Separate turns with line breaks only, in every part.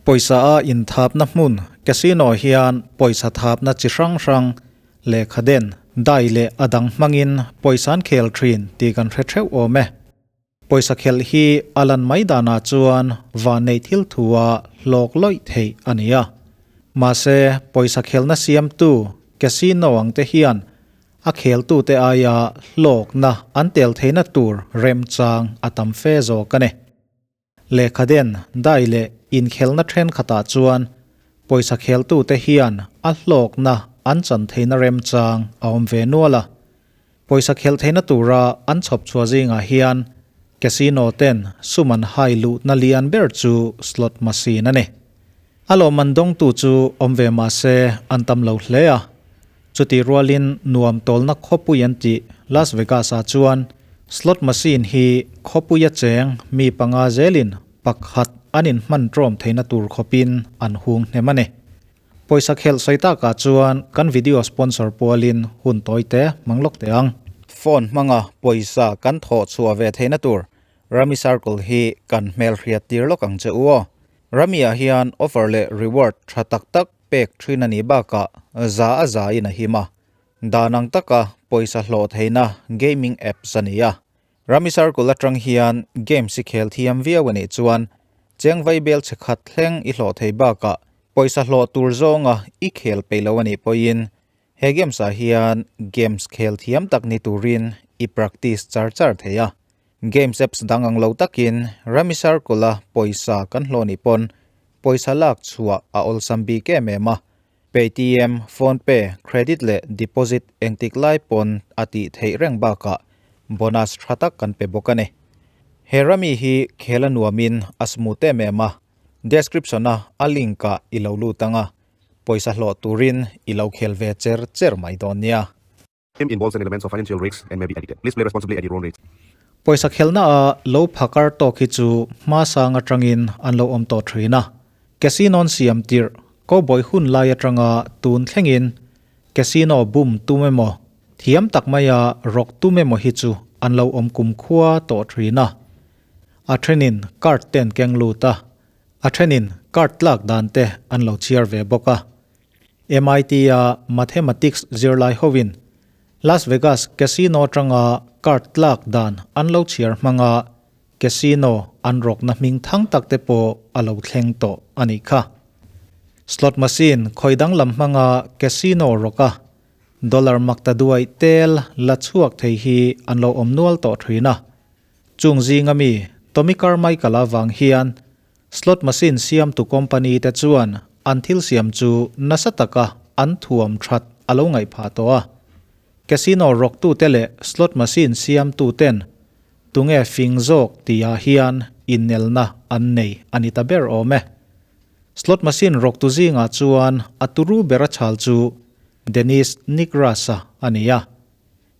Pawisa a inthapna hmun casino hian pawisa thapna chi hrang hrang, lehkha den, dai leh a dang hmangin pawisa an khel thin tih kan hre theuh awm e. Pawisa khelh hi a lan mai danah chuan van neih thil thua hlawk lawih theih a ni a. Mahse, pawisa khelhna siamtu casino ang te hian a kheltute aia hlawkna an tel theihna tur remchang a tam fe zawk a ni. Lehkha den, dai leh inkhelhna thenkhatah chuan pawisa kheltute hian a hlawkna an chan theihna remchang a awm ve nual a. Pawisa khelh theihna tura an chhawp chhuah zingah hian casino ten sum an hai luhna lian ber chu slot machine a ni. A lawmman dawngtu chu awm ve mah se an tam lo hle a. Chutih rualin nuam tawlna khawpui an tih Las Vegas-ah chuan slot machine hi khawpuia cheng mi panga zelin pakhat an inhman ṭawm theihna tur khawpin an hung hnem a ni. Pawisa khelh sawi takah chuan kan video sponsor pualin hun tawi te hmang lawk teh ang. Phone hmanga pawisa kan thawh chhuah ve theihna tur Rummy Circle hi kan hmelhriat tir lawk ang che u aw. Rummy ah hian offer leh reward tha tak tak pek thin a nih bakah za a za in a him a, dan ang taka pawisa hlawh theihna gaming apps a ni a. Rummy Circle atang hian games i khel thiam viau a nih chuan cheng vai bel che khat thleng i hlawh thei bakah pawisa hlawh tur zawnga i khel peih lo a nih pawhin he games ah hian games khel thiam tak ni turin i practice char char thei a. Games apps dang ang lo takin Rummy Circle a pawisa kan hlawh nih pawn pawisa lak chhuah a awlsam bik em em a. Paytm, PhonePe, credit leh deposit engtik lai pawn a tih theih reng bakah bonus tha tak kan pe bawk a ni. He rami hi khel a nuamin a smooth em em a, description a a link ah i lo lut ang a, pawisa hlawh turin i lo khel ve cher cher mai dawn nia.
Game involves an elements of financial risks and may be addicted. Please play responsibly at your own risk.
Pawisa khelna a lo phakar tawk hi chu hma sang atangin an lo awm tawh thin a. Casino an siam tirh cowboy hun lai atanga tun thlengin casino bum tum emaw, thiam tak maia rawk tum emaw hi chu an lo awm kumkhua tawh thin a. A thenin card te an keng lut a, a thenin card tlak dan te an lo chhiar ve bawk a. MIT-a Mathematics zirlai hovin Las Vegas Casino atanga card tlak dan an lo chhiar hmanga casino an rawkna hming thang tak te pawh a lo thleng tawh a nih kha. Slot machine khawi danglam hmanga casino rawka dollar makta duai tel la chhuak thei hi an lo awm nual tawh thin a. Chung zinga mi Tommy Carmichael-a vang hian Slot machine siamtu company te chuan an thil siam chu nasa taka an thuam that a lo ngaih phah tawh a. Casino rawktute leh slot machine siamtu ten tunge fing zawk tihah hian innelna an nei a ni ta ber awm e. Slot machine rawktu zingah chuan a turu bera chhal chu Dennis Nigrasa a ni a.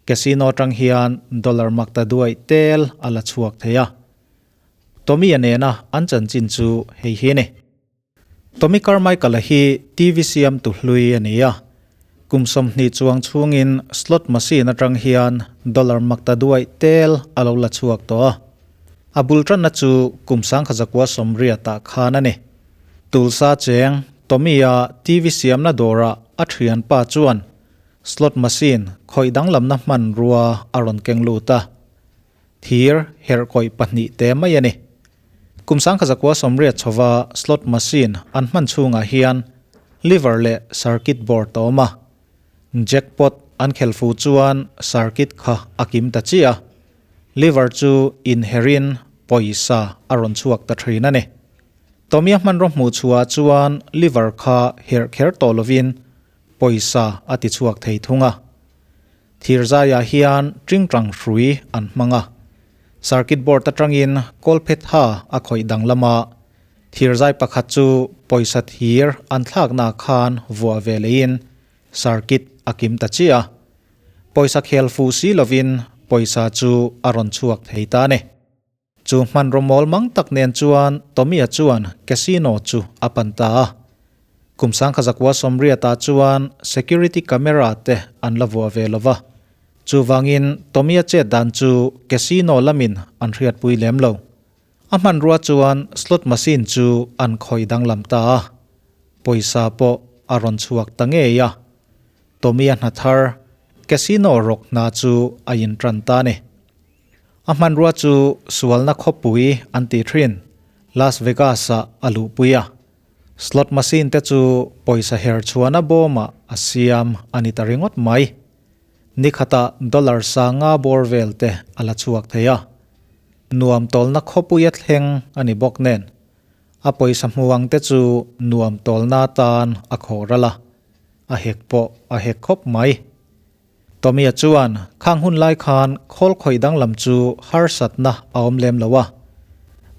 Casino atang hian dollar makta duaih tel a la chhuak thei a. Tommy-a nena an chanchin chu hei hi a ni. Tommy Carmichael-a hi TV siamtu hlui a ni a, kum 20 chuang chhungin slot machine atang hian dollar makta duaih tel a lo la chhuak tawh a. A bul tanna chu kum 1980 ah khan a ni. Tulsa cheng Tommy-a TV siamna dawrah a thianpa chuan slot machine khawih danglamna hmanrua a rawn keng lut a. Thir herhkawih pahnih te mai a ni. Kum 1980 chhova slot machine an hman chhungah hian lever leh circuit board a awm a. Jackpot an khel fu chuan circuit kha a kim ta chiah a, lever chu inherin pawisa a rawn chhuak ta thin a ni. Tommy-a hmanraw hmuh chhuahah chuan lever kha herh kher tawh lovin pawisa a ti chhuak thei thung a. Thirzaiah hian tingtang hrui an hmang a, circuit board atangin kawlphetha a khawih danglam a, thirzai pakhat chu pawisa thir an thlakna khan vuah ve leiin circuit a kim ta chiah a, pawisa khel fuh si lovin pawisa chu a rawn chhuak thei ta a ni. Chu hmanraw mawl mang tak nen chuan Tommy-a chuan casino chu a pan ta a. Kum 1980 ah chuan security camera te an la vuah ve lo va. Chuvangin Tommy-a chet dan chu casino lamin an hriatpui lem lo. A hmanrua chuan slot machine chu an khawih danglam ta a, pawisa pawh a rawn chhuak ta ngei a. Tommy-a hna thar casino rawk hna chu a intan ta a ni. A hmanrua chu sualna khawpui an ti thin, Las Vegas-ah a luhpui a. Slot machine te chu pawisa her chhuahna bawmah a siam a ni ta ringawt mai. Ni khatah dollar sanga bawr vel te a la chhuak thei a. Nuam tawlna khawpuia thleng a ni bawk nen, a pawisa hmu ang te chu nuam tawlna atan a khawh ral a, a hek pawh a hek khawp mai. Tommy-a chuan khang hun lai khan khawl khawih danglam chu harsatna a awm lem lo a.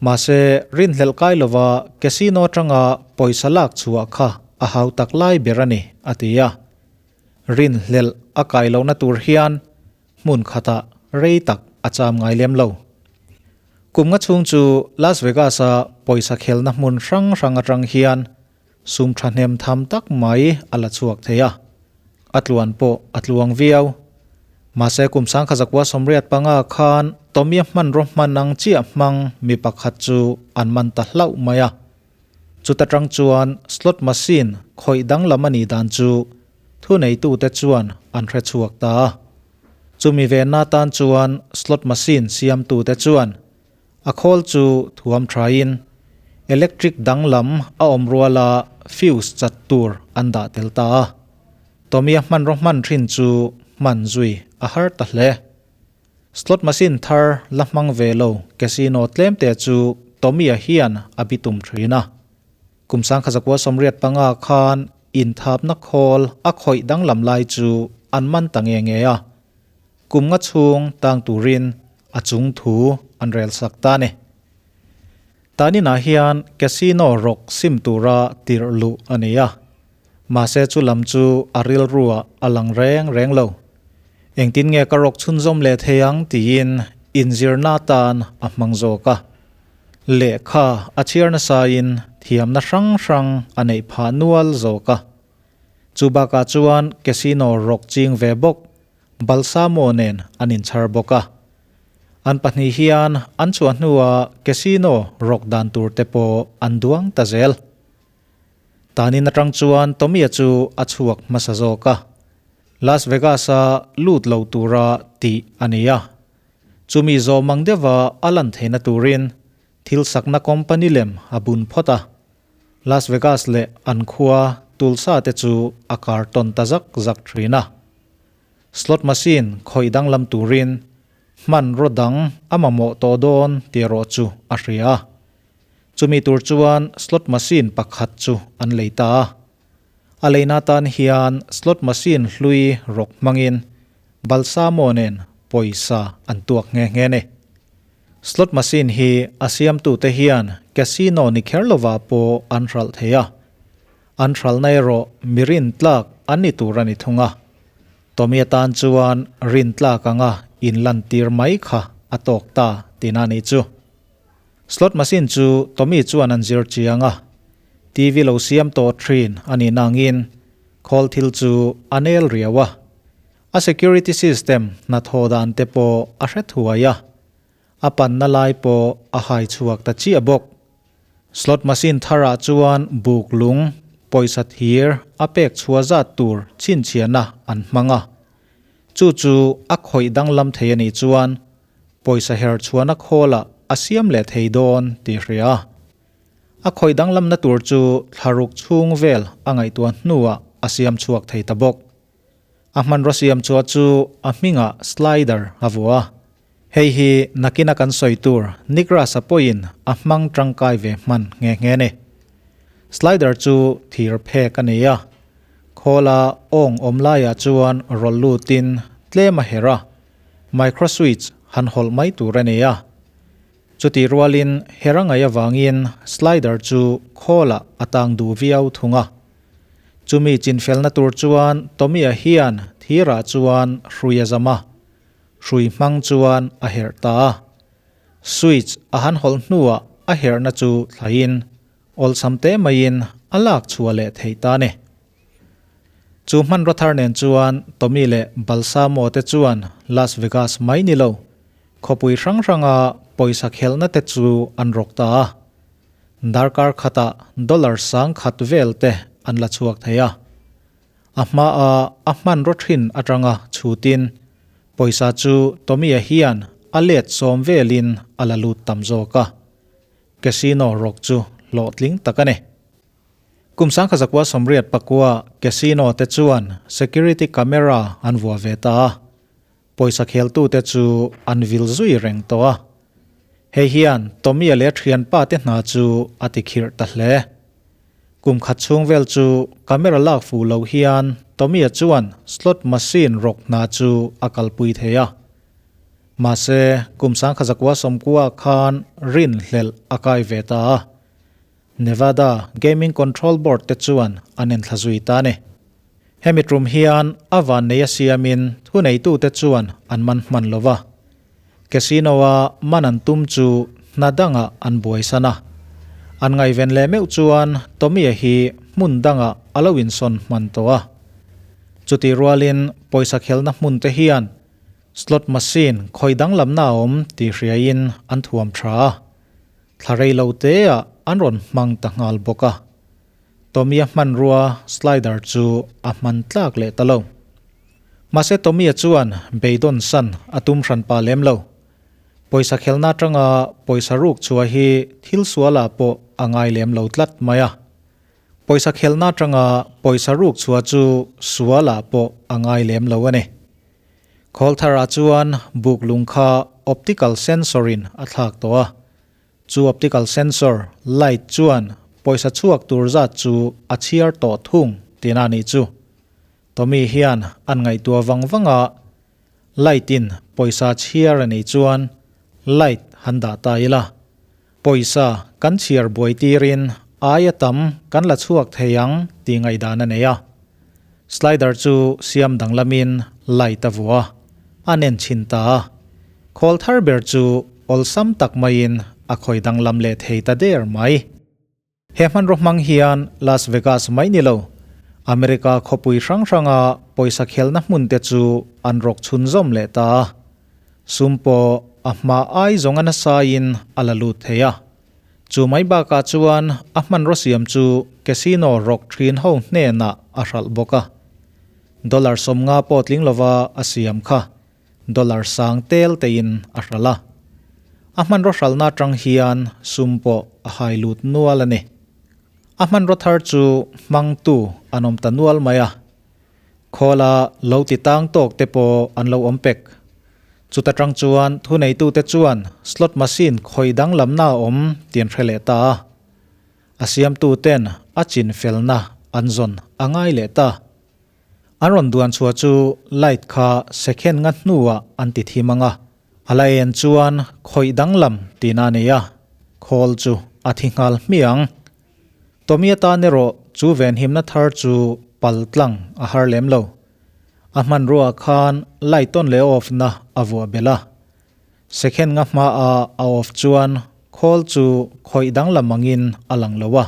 Mahse, rinhlelh kai lova casino atanga pawisa lak chhuah kha a hau tak lai ber a ni, a ti a. Rinhlelh a kai lohna tur hian hmun khatah rei tak a cham ngai lem lo. Kum nga chhung chu Las Vegas-a pawisa khelna hmun hrang hrang atang hian Sum thahnem tham tak mai a la chhuak thei a, a tluan pawh a tluang viau. Mahse kum sangkhazakua 85 khan Tommy-a hmanraw hman ang chiah hmang mi pakhat chu an man ta hlauh mai a. Chuta tang chuan slot machine khawih danglam a nih dan chu thuneitute chuan an hre chhuak ta a. Chumi venna tan chuan slot machine siamtute chuan A khawl chu thuam thain electric danglam a awm ruala fuse chat tur an dah tel ta a. Tommy-a hmanraw hman thin chu hman zui a har ta hle. Slot machine thar la hmang ve lo casino tlemte chu Tommy-a hian a bitum thin a. Kum 1985 khan inthapna khawl a khawih danglam lai chu an man ta nge nge a. Kum nga chhung tang turin a chung thu an rel sak ta a ni. Taninah hian casino rawk sim tura tirh luh a ni a, mahse chu lam chu a rilruah a lang reng reng lo. Engtin nge ka rawk chhunzawm leh thei ang tiin inzirna atan a hmang zawk a. Lehkha a chhiar nasain thiamna hrang hrang a neih phah nual zawk a. Chu bakah chuan casino rawk ching ve bawk Balsamo nen an inchhar bawk a. An pahnih hian an chhuah hnuah casino rawk dan tur te pawh an duang ta zel. Tanin atang chuan Tommy-a chu a chhuak hmasa zawk a. Las Vegas-a lut lo tura tih a ni a. Chumi zawm ang deuha a lan theihna turin thil sakna company lem a bun phawt a. Las Vegas leh an khua Tulsa te chu a kar tawn ta zak zak thin a. Slot machine khawih danglam turin hmanraw dang a mamawh tawh dawn tih erawh chu a hria a. Chumi tur chuan slot machine pakhat chu an lei ta a. A leina tan hian slot machine hlui rawk hmangin Balsamo nen pawisa an tuak nghe nghe a ni. Slot machine hi a siamtute hian casino ni kher lovah pawh an hralh thei a. An hralhna erawh mi rintlak an ni tur a ni thung a. Tommy atan chuan rintlak anga inlantir mai kha a tawk ta tihna a nih chu. Slot machine chu Tommy chuan an zir chiang a. TV lo siam tawh thin a nih nangin khawl thil chu a nel riau a. A security system hnathawh dan te pawh a hre thuai a. A panna lai pawh a hai chhuak ta chiah bawk. Slot machine tharah chuan buk lung, pawisa thir a pek chhuah zat tur chhinchhiahna an hmang a. Chu chu a khawih danglam thei a nih chuan pawisa her chhuahna khawlah a siam leh thei dawn tih hria. A khawih danglamna tur chu thlaruk chhung vel a ngaihtuah hnuah a siam chhuak thei ta bawk. A hmanraw siam chhuah chu a hmingah slider a vuah a. Hei hi nakina kan sawi tur Nick-Rasa pawhin a hmang tangkai ve hman nghe nghe a ni. Slider chu thir phek a ni a, khawla awng awm laiah chuan rawlh lutin tlem a herh a, micro switch han hawlh mai tur a ni a. Chutih rualin her a ngaih avangin slider chu khawlah a tang duh viau thung a. Chumi chinfelna tur chuan Tommy-a hian thirah chuan hrui a zam a. Hrui hmang chuan a herh ta a. Switch a han hawlh hnuah a herhna chu thlaiin awlsam te maiin a lak chhuah leh theih ta a ni. Chu hmanraw thar nen chuan Tommy leh Balsamo te chuan Las Vegas mai ni lo, khawpui hrang hranga pawisa khelhna te chu an rawk ta a. Darkar khatah dollar 10,000 vel te an la chhuak thei a. A hmaa a hmanraw thin atanga chhutin pawisa chu Tommy-a hian a let sawm velin a la lut tam zawk a. Casino rawk chu hlawhtling tak a ni. Kum 1989 casino te chuan security camera an vuah ve ta a, pawisa kheltute chu an vil zui reng tawh a. Hei hian Tommy-a leh thianpa te hna chu a ti khirh ta hle. Kum khat chhung vel chu camera lak fuh lo hian Tommy-a chuan slot machine rawk hna chu a kalpui thei a. Mahse, kum 1990 khan rinhlelh a kai ve ta a. Nevada Gaming Control Board te chuan an enthla zui ta a ni. Hemi tum hian a vannei a siamin thuneitute chuan an man hman lo va. Casino-a man an tum chu hna dangah an buaisan a. An ngaihven leh meuh chuan Tommy-a hi hmun dangah a lo insawn hman tawh a. Chutih rualin pawisa khelna hmun te hian slot machine khawi danglamna a awm tih hriain an thuam tha a. Thla rei lo teah an rawn hmang ta nghal bawk a. Tommy-a hmanrua slider chu a hman tlak leh ta lo. Mahse Tommy-a chuan beidawn san a tum hran pa lem lo. Pawisa khelna atanga pawisa ruk chhuah hi thil sualah pawh a ngai lem lo tlat mai a. Pawisa khelna atanga pawisa ruk chhuah chu sualah pawh a ngai lem lo a ni. Khawl tharah chuan buk lung kha optical sensor in a thlak tawh a, chu optical sensor light chuan pawisa chhuak tur zat chu a chhiar tawh thung tihna a nih chu. Tommy hian an ngaihtuah vang vang a, light in pawisa chhiar a nih chuan light han dah ta ila, pawisa kan chhiar buai tirin aia tam kan la chhuak thei ang tih ngaihdan a nei a. Slider chu siam danglamin light a vuah a, a nen chhin ta a. Khawl thar ber chu awlsam tak maiin a khawi danglam leh thei ta der mai. He hmanraw hmang hian Las Vegas mai ni lo, America khawpui hrang hranga pawisa khelna hmun te chu an rawk chhunzawm leh ta a. Sum pawh a hma ai zawng a nasain a la lut thei a. Chu mai bakah chuan a hmanraw siam chu casino rawk thin ho hnenah a hralh bawk a. Dollar 50 pawh tling lova a siam kha dollar sang tel tein a hralh a. A hmanraw hralhna atang hian sum pawh a hai lut nual a ni. A hmanraw thar chu hmangtu an awm ta nual mai a. Khawla lo ti tang tawk te pawh an lo awm pek. Chuta tang chuan thuneitute chuan slot machine khawi danglamna a awm tih an hre leh ta a. A siamtuten a chin felna an zawn a ngai leh ta. An rawn duan chhuah chu light kha second nga hnuah an ti thim ang a. A la en chuan khawi danglam tihna a nei a, khawl chu a thi nghal hmiang. Tommy atan erawh chu venhimna thar chu pal tlang a har lem lo. A hmanruaah khan light on leh off na a vuah belh a. Second nga hmaa a off chuan khawl chu khawih danglam angin a lang lo a,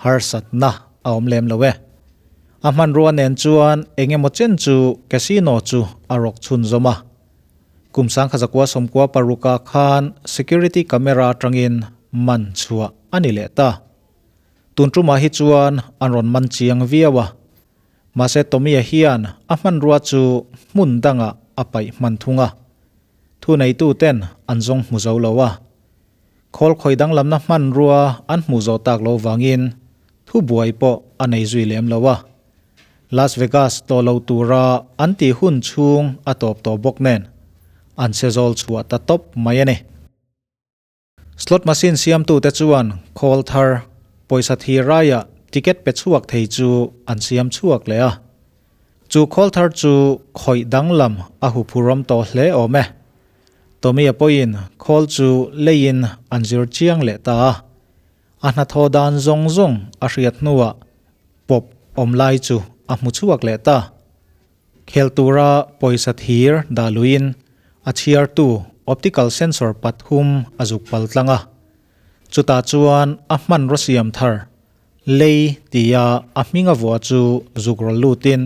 harsatna a awm lem lo e. A hmanrua nen chuan eng emaw chen chu casino chu a rawk chhunzawm a. Kum 1996 khan security camera atangin man chhuah a ni leh ta. Tun tumah hi chuan an rawn man chiang viau a. Mahse Tommy-a hian a hmanrua chu hmun dangah a paih hman thung a. Thuneituten an zawng hmu zo lo a. Khawl khawi danglamna hmanrua an hmuh zawh tak lo vangin thubuai pawh a nei zui lem lo a. Las Vegas tawh lo tura an tih hun chhung a tawp tawh bawk nen an che zawl chhuah ta tawp mai a ni. Slot machine siamtute chuan khawl thar, pawisa thir raiah ticket pe chhuak thei chu an siam chhuak leh a. Chu khawl thar chu khawih danglam a huphurawm tawh hle awm e. Tommy-a pawhin khawl chu leiin an zir chiang leh ta a. A hnathawh dan zawng zawng a hriat hnuah pawp awm lai chu a hmu chhuak leh ta. Khel tura pawisa thir dah luiin a chhiartu optical sensor pathum a zuk pal tlang a. Chutah chuan a hmanraw siam thar lei tia a hming a vuah chu zuk rawl lutin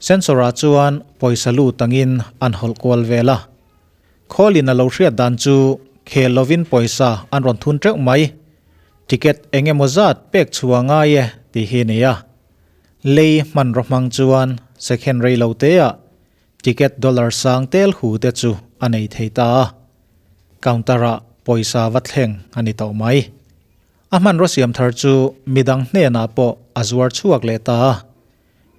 sensor ah chuan pawisa lut angin an hawlh kual vel a. Khawlin a lo hriat dan chu Khel lovin pawisa an rawn thun teuh mai. Ticket eng emaw zat pek chhuah ngai e tih hi a ni a. Lei hmanraw hmang chuan second rei lo teah ticket dollar sang tel hu te chu a nei thei ta a. Counter ah pawisa va thleng a ni tawh mai. A hmanraw siam thar chu midang hnenah pawh a zuar chhuak leh ta a.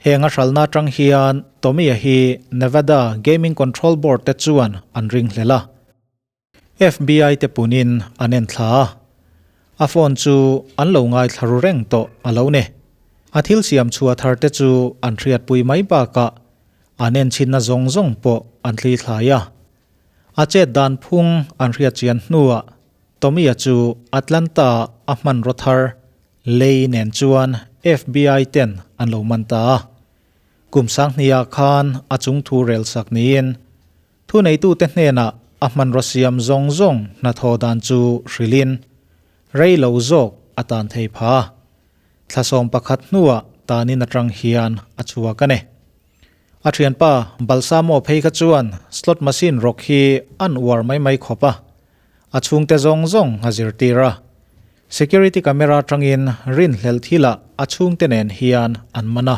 Heng a hralhna atang hian Tommy-a hi Nevada Gaming Control Board te chuan an ring hlel a. FBI te punin an en thla a. A phone chu an lo ngaithla ru reng tawh a lo ni. A thil siam chhuah thar te chu an hriatpui mai bakah an enchhinna zawng zawng pawh an thli thlai a. A chet dan phung an hriat chian hnuah Tommy-a chu Atlanta a hmanraw thar lei nen chuan FBI ten an lo man ta a. Kum sanghniah khan a chung thu rel sak niin thuneitute hnenah a hmanraw siam zawng zawng hnathawh dan chu hrilhin rei lo zawk a tan thei pha. Thlasawm pakhat hnuah tanin atang hian a chhuak a ni. A thianpa Balsamo phei kha chuan slot machine rawk hi an uar mai mai khawp a, a chhungte zawng zawng a zirtir a. Security camera atangin rinhlelh thilah a chhungte nen hian an man a.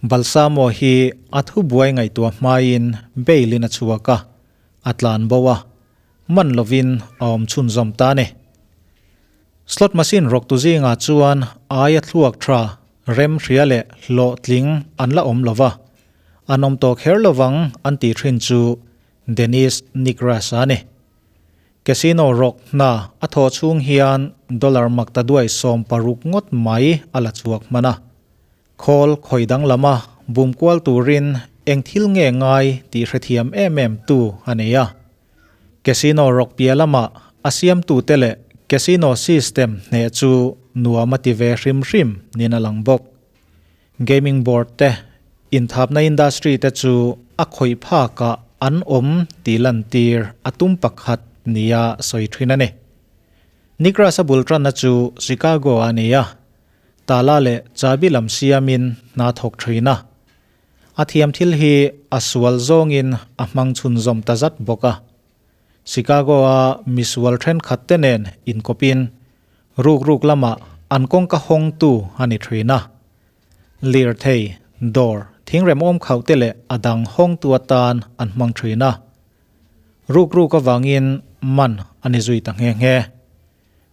Balsamo hi a thubuai ngaihtuah hmaiin bail in a chhuak a, a tlan bo a, man lovin a awm chhunzawm ta a ni. Slot machine rawktu zingah chuan aia thluak tha, rem hria leh hlawhtling an la awm lo va, an awm tawh kher lovang an tih thin chu Dennis Nigras a ni. Casino rawk hna a thawh chhung hian dollar makta duai 16 ngawt mai a la chhuak hman a. Khawl khawi danglama bum kual turin eng thil nge ngai tih hrethiam em em tu a nei a. Casino rawk piah lamah a siamtute leh casino system hneh chu nuam a ti ve hrim hrim niin a lang bawk. Gaming board te, inthapna industry te chu a khawih phakah an awm tih lantir a tum pakhat nia sawi thin a ni. Nigras a bul tanna chu Chicago ah a ni a, tala leh chabi lam siamin hna thawk thin a. A thiam thil hi a sual zawngin a hmang chhunzawm ta zat bawk a. Chicago-a misual thenkhat te nen inkawpin ruk ruk lamah an kawngka hawngtu a ni thin a. Lirthei, dawr, thingrem awm khauh te leh a dang hawngtu atan an hmang thin a. Ruk ruk avangin man a ni zui ta nghe nghe.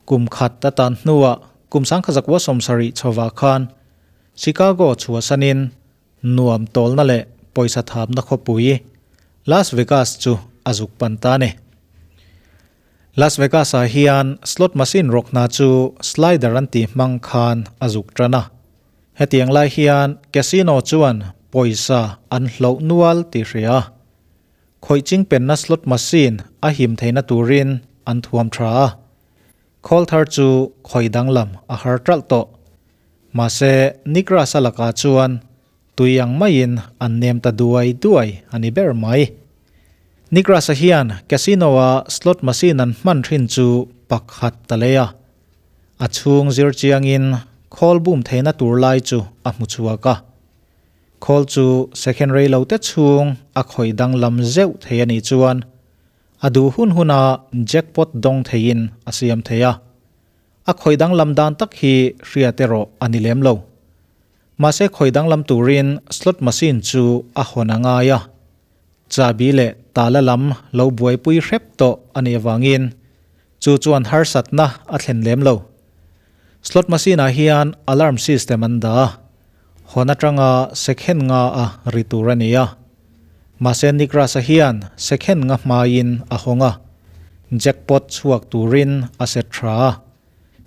Kum khat a tan hnuah kum sangkhazakua 70 chhovah khan Chicago chhuahsanin nuam tawlna leh pawisa thapna khawpui Las Vegas chu a zuk pan ta a ni. Las Vegas-ah hian slot machine rawk hna chu slider an tih hmang khan a zuk tan a. Hetiang lai hian casino chuan pawisa an hloh nual tih hria a. Khawih chingpenna slot machine a him theihna turin an thuam tha a. Khawl thar chu khawi danglam a har ṭalh tawh. Mahse, Nikrasa lakah chuan tui ang maiin an nem ta duai duai a ni ber mai. Nikrasa hian casino-a slot machine an hman ṭhin chu pakhat ta lei a. A chhung zir chiangin khawl bum theihna tur lai chu a hmu chhuak a. Khawl chu second rei lo te chhung a khawih danglam zeuh thei a nih chuan A duh hun huna jackpot dawng theiin a siam thei a. A khawih danglam dan tak hi hriat erawh a ni lem lo. Mahse khawih danglam turin slot machine chu a hawn a ngai a. Chabi leh tala lam lo buaipui hrep tawh a nih avangin chu chuan harsatna a thlen lem lo. Slot machine ah hian alarm system an dah a, hawn atanga second nga a ri tur a ni a. Mahse Nikrasa hian second nga hmaiin a hawng a, jackpot chhuak turin a set tha a,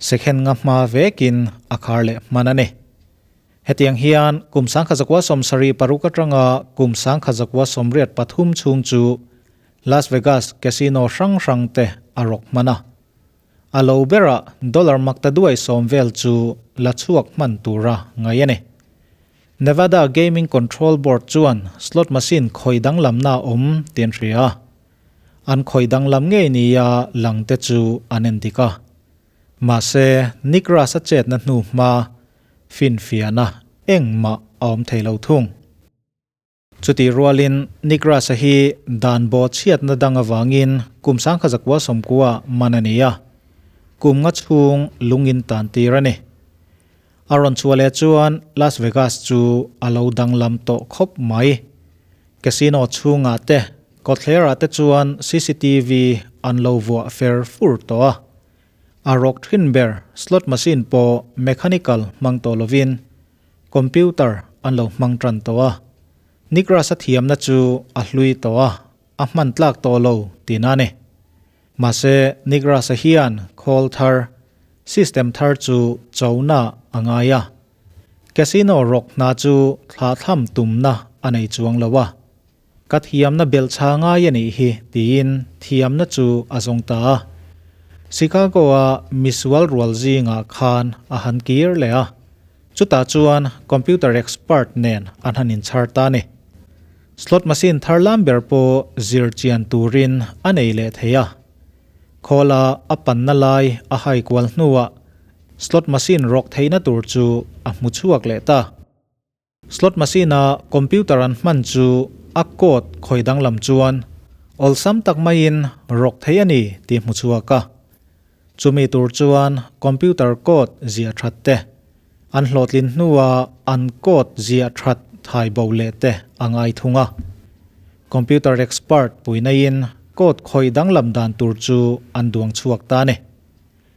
second nga hma vekin a khar leh hman a ni. Hetiang hian kum 1976 atanga kum 1983 chhung chu Las Vegas casino hrang hrang te a rawk hman a. A lo berah dollar makta duai sawm vel chu la chhuak hman tura ngaih a ni. Nevada Gaming Control Board chuan slot machine khawi danglamna a awm tih an hria a. An khawi danglam ngei nia lang te chu an en dik a. Mahse, Nick Russ a chetna hnu hma finfiahna engmah a awm thei lo thung. Chutih rualin Nick Russ-a hi dan bawh chhiatna dang avangin kum 1990 man a ni a, kum nga chhung lungin tan tir a ni. A rawn chhuah leh chuan Las Vegas chu a lo danglam tawh khawp mai. Casino chhungah te, kawtthlerah te chuan cctv an lo vuah fer fur tawh a. A rawk thin ber slot machine pawh mechanical hmang tawh lovin computer an lo hmang tan tawh a. Nick Russ-a thiamna chu a hlui tawh a, a hman tlak tawh lo tihna a ni. Mahse, Nick Russ-a hian khawl thar, system thar chu chona a ngai a. Casino rawk hna chu thlahthlam tumna a nei chuang lo a. Ka thiamna belhchha ngai a nih hi tiin thiamna chu a zawng ta a. Chicago-a misual rual zingah khan a han kir leh a. Chutah chuan computer expert nen an han inchhar ta a ni. Slot machine thar lam ber pawh zir chian turin a nei leh thei a. Khawla a panna lai a hai kual hnuah slot machine rawk theihna tur chu a hmu chhuak leh ta. Slot machine-a computer an hman chu a code khawi danglam chuan awlsam tak maiin rawk thei a ni tih hmu chhuak a. Chumi tur chuan computer code ziah that te, an hlawhtlin hnua an code ziah that thai bo leh te a ngai thung a. Computer expert puinaiin code khawih danglam dan tur chu an duang chhuak ta a ni.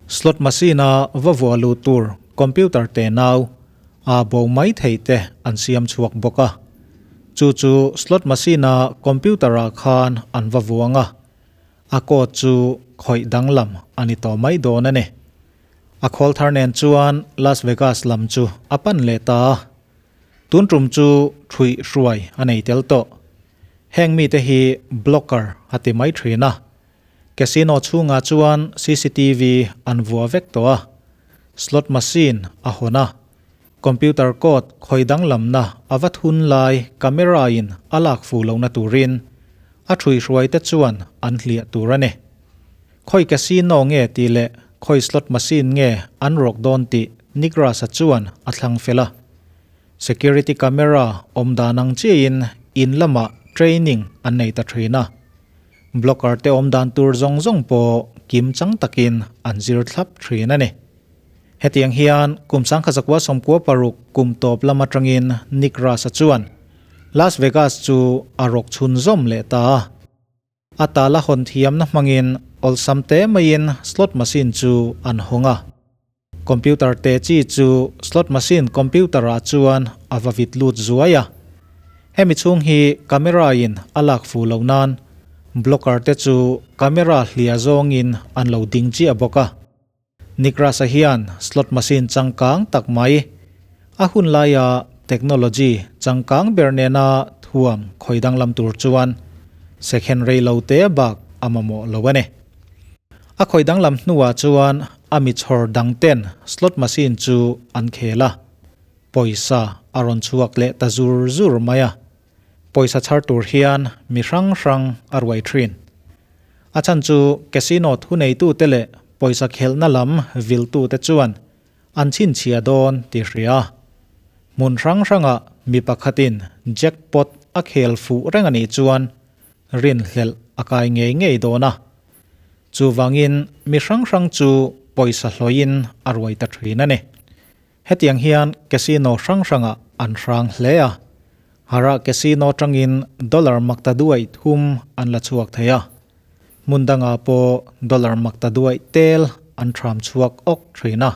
Slot machine-a va vuah luh tur computer te nau a bo mai theih te an siam chhuak bawk a. Chu chu slot machine-a computer-ah khan an va vuang a. A code chu khawih danglam a ni tawh mai dawn a ni. A khawl thar nen chuan Las Vegas lam chu a pan leh ta a. Tun tum chu ṭhuih hruai a nei tel tawh. Heng mite hi blocker a ti mai ṭhin a. Casino chhungah chuan cctv an vuah vek tawh a. Slot machine a hawn a. Computer code khawi danglamna a va thun lai camera in a lak fu lohna turin a ṭhuihruai te chuan an hliah tur a ni. Khawi casino nge tih leh khawi slot machine nge an rawk dawn tih Nick Russ-a chuan a thlang fel a. Security camera awm dan ang chiahin in lamah training an nei ta ṭhin a. Blocker te awm dan tur zawng zawng pawh kim chang takin an zir thlap ṭhin a ni. Hetiang hian kum 1996 kum tawp lam atangin Nick Russ-a chuan Las Vegas chu a rawk chhunzawm leh ta a. A tala hawn thiamna hmangin awlsam te maiin slot machine chu an hawng a. Computer te chi chu slot machine computer-ah chuan a va vit lut zuai a. Hemi chhung hi camera-in a lak fuh loh nan blocker te chu camera hliah zawngin an lo ding chiah bawk a. Nick Russ-a hian slot machine changkang tak mai, a hun laia technology changkang ber nena thuam khawi danglam tur chuan second rei lo te bak a mamawh lo a ni. A khawi danglam hnuah chuan a mi chhawr dang ten slot machine chu an khel a, pawisa a rawn chhuak leh ta zur zur mai a. Pawisa chhar tur hian mi hrang hrang a ruai thin. A chhan chu casino thuneitute leh pawisa khelhna lam viltute chuan an chhinchhiah dawn tih hria. Hmun hrang hrangah mi pakhatin jackpot a khel fuh reng a nih chuan rinhlelh a kai ngei ngei dawn a. Chuvangin mi hrang hrang chu pawisa hlawiin a ruai ta thin a ni. Hetiang hian casino hrang hrangah an hrang hle a, Hara Casino atangin dollar makta duaih thum an la chhuak thei a, hmun dangah pawh dollar makta duaih tel an thram chhuak awk thin a.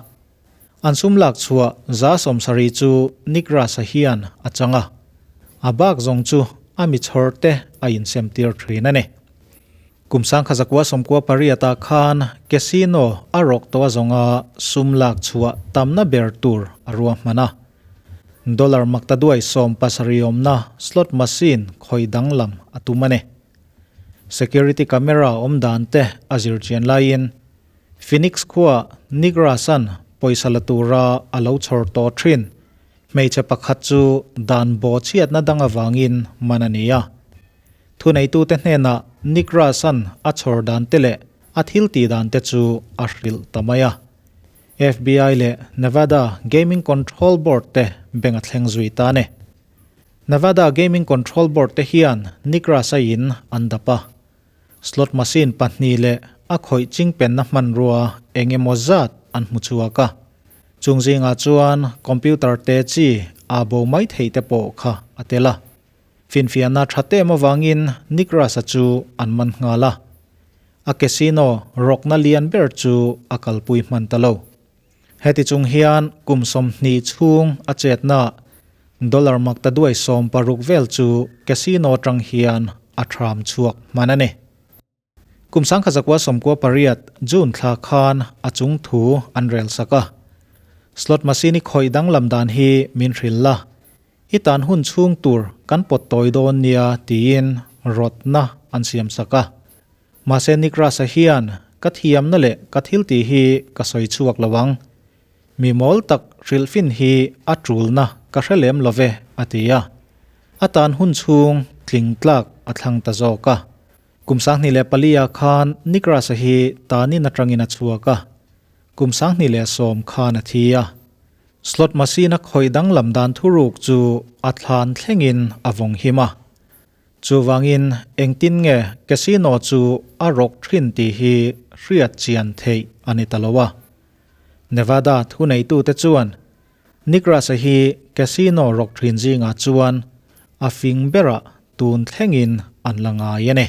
An sum lak chhuah 70% chu Nick Russ-a hian a chang a, a bak zawng chu a mi chhawr te a insem tir thin a ni. Kum 1998 ah khan casino a rawk tawh a zawnga sum lak chhuah tamna ber tur a ruahman a. Dollar makta duai 70 awmna slot machine khawi danglam a tum a ni. Security camera awm dan te a zir chian laiin Phoenix khua Nick Russ-a'n pawisa la tura a lo chhawr tawh thin hmeichhe pakhat chu dan baw chhiatna dang avangin man a ni a. Thuneitute hnenah Nick Russ-a'n a chhawr dan te leh a thil tih dan te chu a hrilh ta mai a. FBI leh Nevada Gaming Control Board te beng a thleng zui ta a ni. Nevada Gaming Control Board te hian Nick-Rasa in an dap a. Slot machine pahnih leh a khawih chingpenna hmanrua eng emaw zat an hmu chhuak a. Chung zingah chuan computer te chi a bo mai theih te pawh kha a tel a. Finfiahna tha tem avangin Nick Rasa chu an man nghal a. A casino rawkna lian ber chu a kalpui hman ta lo. Heti chung hian kum 20 chhung a chetna dollar makta duai 60 vel chu casino atang hian a thram chhuak hman a ni. Kum 1998 June thla khan a chung thu an rel sak a. Slot machine i khawih danglam dan hi min hrilh la, i tan hun chhung tur kan pawt tawi dawn nia tiin rawtna an siam sak a. Mahse Nick Rasa hian ka thiamna leh ka thiltih hi ka sawi chhuak lo ang. Mi mawl tak hrilhfin hi a tulna ka hre lem lo ve, a ti a. A tan hun chhung tling tlak a thlang ta zawk a. Kum 2004 ah khan Nick Rasa hi tanin atangin a chhuak a. Kum 2010 khan a thi a. Slot machine a khawih danglam dan thuruk chu a thlan thlengin a vawng him a. Chuvangin engtin nge casino chu a rawk thin tih hi hriat chian theih a ni ta lo a. Nevada thuneitute chuan Nick Rasa hi casino rawk thin zingah chuan a fing berah tun thlengin an la ngai a ni.